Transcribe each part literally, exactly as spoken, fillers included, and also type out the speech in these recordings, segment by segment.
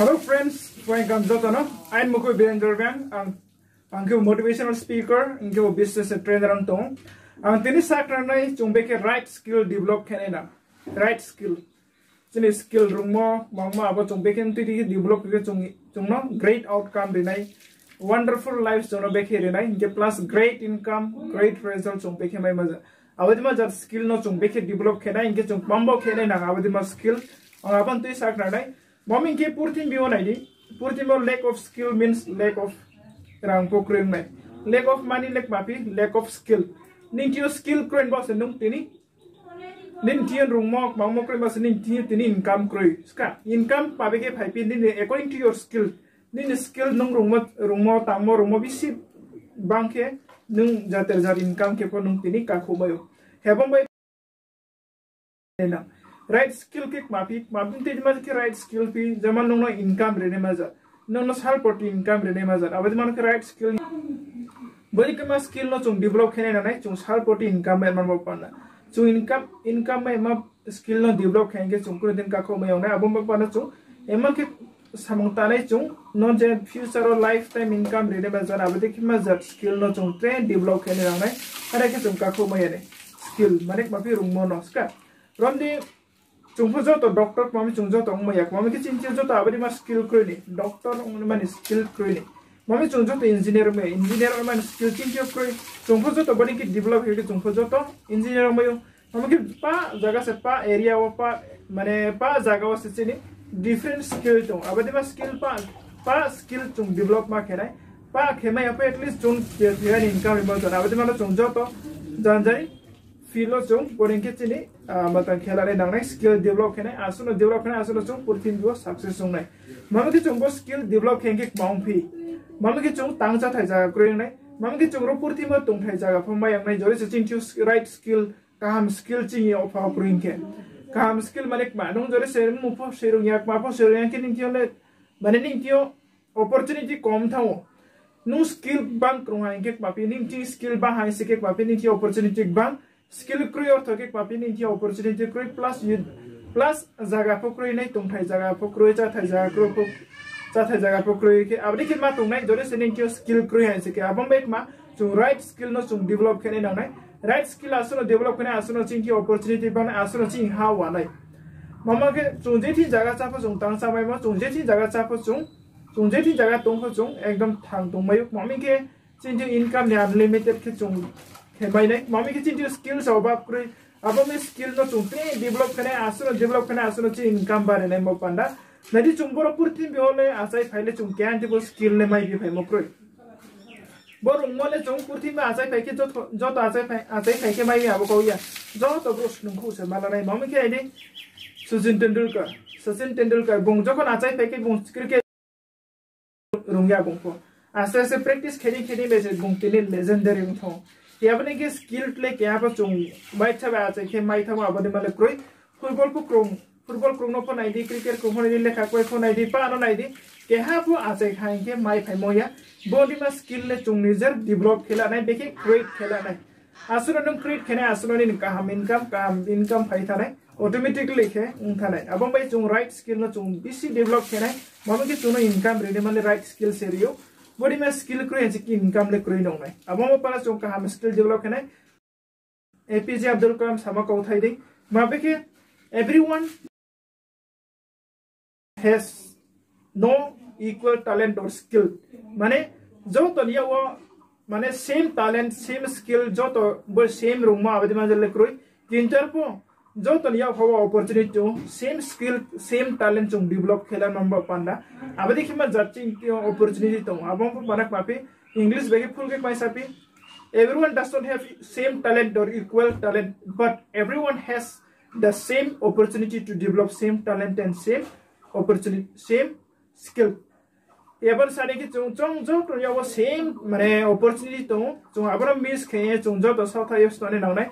Hello friends, welcome joto no. Aini mukhu Biren Jorgan, ang, ang khe motivational speaker, ang khe business trainer ang tong. Ang tini sakhnanai chung bekhe right skill develop khe nai na. Right skill. Chini skill rungmo, mangmo abo chung bekhe tini develop khe chung, chung no great outcome rinai, wonderful life chung no bekhe rinai, hingkhe plus great income, great result chung bekhe mai maja. Abo dima jat skill no chung bekhe develop khe nai, hingkhe chung kmambo khe nai nang abo dima skill. Ang abo tui sakhnanai. Mami khe purthimbi o nai di. Purthimbi o lack of skill means lack of rang pho kroi nai. Lack of money, lack mapi, lack of skill. Nini thing yo skill kroi bo se nung tini. Nini thing yo rungmo, mangmo kroi bo se nini thing yo tini income kroi. Ska, income mabe khe phaiphi nini according to your skill. Nini skill nung rungmo, rungmo, tangmo, rungmo bisi bang khe nung jater jat income khe pho nung tini kakhouh mai ou. Hebong bai Right skill khe kmaphi, kmaphi tei ma khe right skill phi, jemon nung no income rinai ma jat, nung no sal poti income rinai ma jat, abo dei ma khe right skill. Boi khe ma skill no chung develop khe nai nangnai, chung sal poti income bai man bo panda. Chung income, income bai ma skill no develop khe hing khe chung kuno din kakhouh mai yong nai, abo bo panda chung, emon khe samung tanai chung, no je future o lifetime income rinai ma jat, abo dei khe ma jat skill no chung tre develop khe nai nangnai, are khe chung kakhouh mai ya nai. Skill, mane kmaphi rungmo no ska. Rom di, chung pho joto doctor kmami chung joto ongmai ya, kmami khe chini thing yo joto abo dei ma skill kroi ni, doctor ongmani skill kroi ni. Mami chung joto engineer ongmai ya, engineer ongmani skill chini thing yo kroi. Chung pho joto boni khe develop khe khe chung pho joto engineer ongmai ou. Mami khe pa zaga se pa area wo pa, mane pa zaga wo se chini different skill tong. Abo dei ma skill pa, pa skill chung develop ma khe nai. Pa khe mai ya pho at least chung khe khe ni income ri ma jat. Abo dei ma no chung joto janjai field o chung boring khe chini, ah, matang khe la nai nangnai, skill develop khe nai, asuh no develop khe nai, asuh no chung purthimbi o success ong nai. Mami khe chung bo skill develop khe khe kma ongphi. Mami khe chung tang chathai zaga kroi ong nai. Mami khe chung ro purthimbi o tongthai zaga pho mai yong nai, jori se chini thing yo right skill, kaham skill chini yo pha kroi khe. Kaham skill mane kma, nung jori se mung pho se rung ya, kma pho se rung ya khe nini thing yo le, mane nini thing yo opportunity kom thanng ou. Nung skill bang krung ha hing khe kma phi, nini thing skill bang ha hing se khe kma phi, nini thing opportunity bang. Skill kroi ortho khe kma phi, nini thing opportunity kroi plus youth, plus zaga pho kroi nai, tongthai zaga pho kroi, chathai zaga kroi pho, chathai zaga pho kroi khe, abo dei khe ma tong nai, jori se nini thing skill kroi ha hing se khe, abo bai kma, chung right skill no chung develop khe nai nangnai. Right skill asuh no develop khe nai, asuh no chini thing opportunity bang nai, asuh no chini ha wa nai. Mama khe chung je thing zaga chá pho chung tang chá maimo, chung je thing zaga chá pho chung, chung je thing zaga tong pho chung ekdom thang tong mai ou. Mami khe chini thing income ni unlimited khe chung khe mai nai. Mami khe chini thing skill sa obab kroi. Abo mi skill no chung tre develop khe nai, asuh no develop khe nai, asuh no chini income bare nai mo panda. Nai di chung boro purthimbi yo le achai phai le chung keha ni bo skill le mai bi phaimo kroi. Bo rungmo le chung purthimbi achai phai khe joto, joto achai phai, achai phai khe mai ya abo kau ya. Joto brouh snung khu se ma la nai. Mami khe nai di Sachin Tendulkar. Sachin Tendulkar bung jokhon achai phai khe bung cricket rung ya bung pho. Aste aste practice khe ni khe ni bai se bung tini legendary ong thang ou. Abo ni khe skill le keha pho chung bai tha bai achai khe mai thang ou abo dei ma le kroi. Football pho krung, football krung no pho nai di, cricket krung pho nai di, lekha koi pho nai di, pa no nai di. Keha pho achai kha hing khe mai phaimo ya. Bo dei ma skill le chung nijer develop khe la nai, bekhe create khe la nai. Asuh no nung create khe nai, asuh no nini kaham income, kaham income phai thanng nai. Automatically khe ong thanng nai. Abo bai chung right skill no chung bisi develop khe nai. Mami khe chung no income ri nai mani right skill se ri ou. Bo dei ma skill kroi ha se khe income le kroi nong nai. Abo mo pala chung kaham skill develop khe nai. A P J Abdul Kalam sama kauthai dei. Ma bekhe everyone has no equal talent or skill. Mane joto ni yak wo mane same talent, same skill, joto bo same rungmo abo dei ma le kroi. Kintu arpho joto ni yak pho opportunity tong ou, same skill, same talent chung develop khe la man bo panda. Abo dei khe ma jat chini thing yo opportunity tong ou. Abo bo panda kma phi English bai khe full khe kmai sa phi, everyone does not have same talent or equal talent, but everyone has the same opportunity to develop same talent and same opportunity, same skill. Abo ni sa ni khe chung, chung joto ni yak wo same mane opportunity tong ou, chung abo no miss khe ye chung joto saotha ye stongnai nang nai.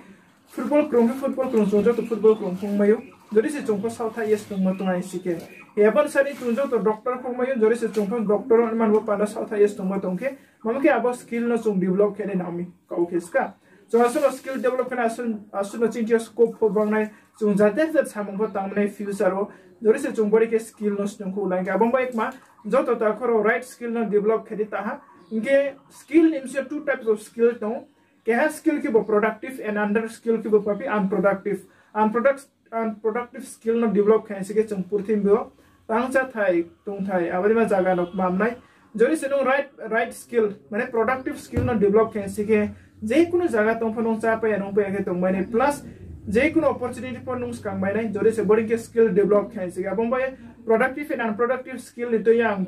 Football krung khe football krung, chung joto football krung phung mai ou. Jodi se chung pho saotha ye stongmo tong nai si khe. Abo ni sa ni chung joto doctor phung mai ou, jodi se chung pho doctor man bo panda saotha ye stongmo tong khe. Mami khe abo skill no chung develop khe nai nang mi kau khe ska. Chung asuh no skill develop khe nai, asuh, asuh no chini thing yo scope pho banng nai, chung jate jat samung pho tang nai future wo. Jori se chung bori khe skill no snung khe ulai khe abo bai kma, joto takhu rao right skill no develop khe di taha. Hing khe skill ni bsing yo two types of skill tong ou. Keha skill khe bo productive and another skill khe bo papi unproductive. Unproduct-, unproductive skill no develop khe si khe chung purthimbi wo tangchathai, tongthai, abo dei ma zaga no kmam nai. Jori se nung right, right skill, mane productive skill no develop khe si khe, je kunu zaga tong pho nung chápai ya nung pai ya khe tongmai nai, plus je kunu opportunity pho nung skang mai nai, jori se bori khe skill develop khe si khe. Abo bai productive and unproductive skill ni tui ang,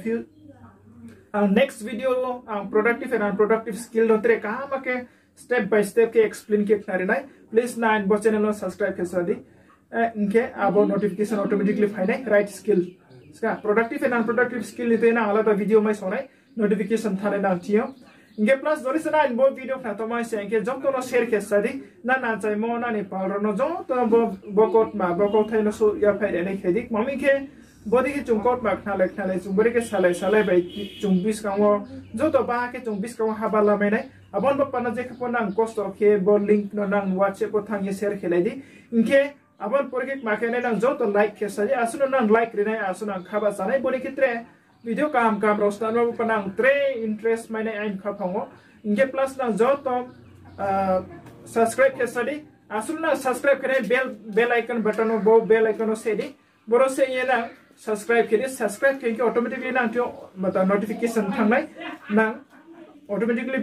ang next video wo ang productive and unproductive skill no tre kaham khe step by step khe explain khe khnari nai. Please nang bo channel no subscribe khe sa di. Eh, hing khe abo notification automatically phai nai, right skill. Ska, productive and unproductive skill ni tui nang alada video mai song nai, notification thanng nai nang thing yo. Hing khe plus jori se nang bo video khna tongmai se hing khe joto no share khe sa di, nang nangchaimo nang ni pal rao no joto no bo, bo kautma, bo kauthai no suh ya phai ri nai khe di. Kma mi khe, bodei khe chung kautma khnalai khnalai, chung bodei khe salai salai bai chung buskang wo, joto baha khe chung buskang wo haba lamai nai. Abo ni bapha no je khe pho nang kosto khe bo link no nang WhatsApp wo thanng ye share khe lai di. Hing khe abo ni por khe kma khe nai nang joto like khe sa di, asuh no nang like ri nai, asuh nang khaba sa nai, bodei khe tre video kaham kaham rao sna no bapha nang tre interest mai nai aini khaphang wo. Hing khe plus nang joto, ah, subscribe khe sa di, asuh no nang subscribe khe nai bell, bell icon button wo, bo bell icon wo se di. Boro se ye nang subscribe khe di, subscribe khe hing khe automatically nang thing yo mata notification thanng nai, nang automatically